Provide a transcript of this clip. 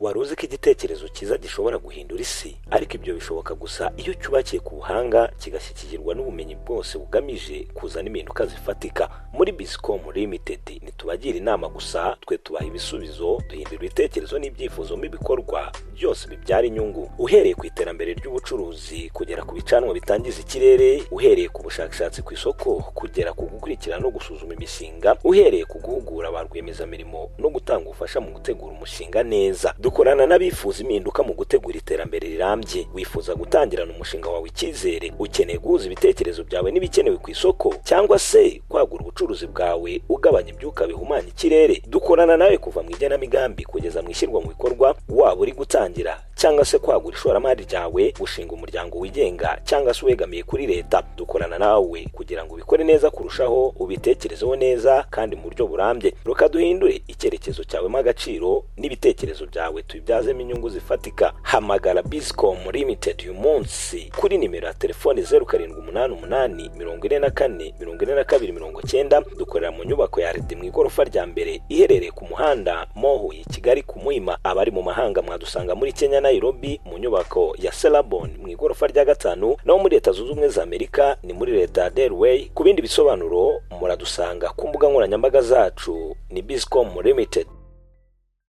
Wari uzi ko igitekerezo cyiza gishobora guhindura isi? Ariko ibyo bishoboka gusa iyo cyubakiye ku buhanga, kigashyigikirwa n'ubumenyi bwose bugamije kuzana impinduka zifatika. Muri Biscom Limited ntitubagira inama gusa, twe tubaha ibisubizo, duhindura ibitekerezo n'ibyifuzo mu ibikorwa byose bibyara inyungu. Uhereye ku iterambere ry'ubucuruzi kugera ku bicanwa bitangiza ikirere, uhereye ku bushakashatsi ku isoko kugera ku gukurikirana no gusuzuma imishinga, uhereye ku guhugura ba rwiyemezamirimo no gutanga ubufasha mu gutegura umushinga neza. Dukorana n'abifuza impinduka mu gutegura iterambere rirambye. Wifuza gutangirana umushinga wawe icyizere, ukeneye guhuza ibitekerezo byawe n'ibikenewe ku isoko, cyangwa se kwagura ubucuruzi bwawe ugabanya ibyuka bihumanya ikirere, dukorana nawe kuva mu igenamigambi kugeza mu ishyirwa mu bikorwa. Waba uri gutangira cyangwa se kwagura ishoramari ryawe, gushinga umuryango wigenga cyangwa se uwegamiye kuri leta, dukorana nawe kugira ngo ubikore neza kurushaho, ubitekerezeho neza kandi mu buryo burambye. Reka duhindure icyerekezo cyawe mo agaciro n'ibitekerezo byawe tubibyazemo inyungu zifatika. Hamagara Biscom Limited uyu munsi kuri nimero ya telefoni 0788 44 42 90. Dukorera mu nyubako ya Redi mu igorofa rya mbere iherereye ku muhanda Mohuye, Kigali, ku Muhima. Abari mu mahanga mwadusanga muri Kenya, Nairobi, mu nyubako ya Selabon mu igorofa rya gatanu, naho muri Leta Zunze Ubumwe za Amerika ni muri leta ya Delaware. Ku bindi bisobanuro muradusanga ku mbuga nkoranyambaga zacu, ni Biscom Limited.